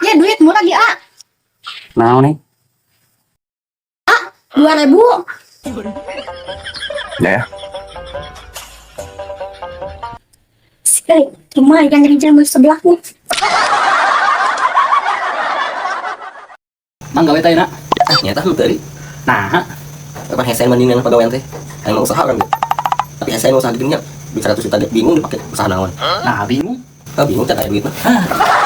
Ya duit murah di A. Naon nih? 2.000. Ya. Eh, lumayan jadi jamu sebelahnya. Mang gawe teh na. Ah, nyata henteu tadi. Nah, Kapan hese mendingan pegawaian teh. Aing mah usaha kan gitu. Tapi hese usaha di dunia. Duit 100 juta ge bingung dipake usaha naon. Nah bingung. Ah, bingung can aya duit mah. Ah.